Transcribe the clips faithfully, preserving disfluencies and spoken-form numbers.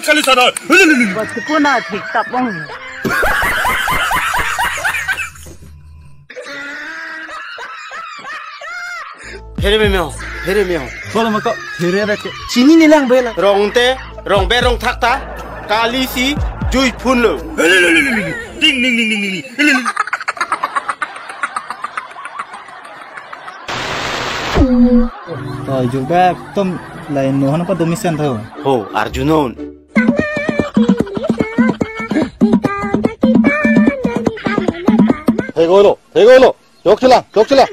Kali sana. Bachepuna thik tapong. Phere me meo, phere meo. Bolo mako, phere beke. Chini nilang bela. Rong te, rong be rong thak ta. Kali si, jui phun lo. Ding, ding, ding, ding, ding, ding. To, jubek, tom, lai no hana pa domi sen tho. Ho, Arjunon. Hegolo, hegolo. Chok chila, chok chila.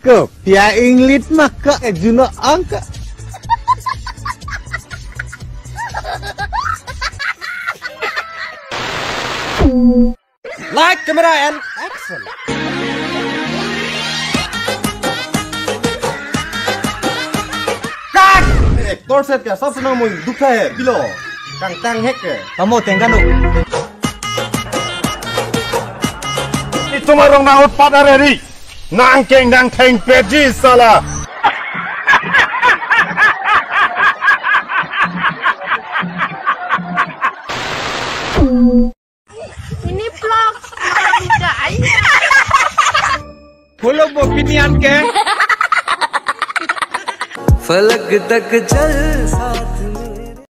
Ko, pia English maka, eh, Juno angka. Light, camera, and action. Cut! Actor set ke sab senang mui dukha hai, pilo. Kangtang hek ke. Tamo tengkanu. Itum arong nang utpat areri. Nang keng nang theng peji sala. Ini vlog. Ai. Follow bo pinian ke. फलक तक जल साथ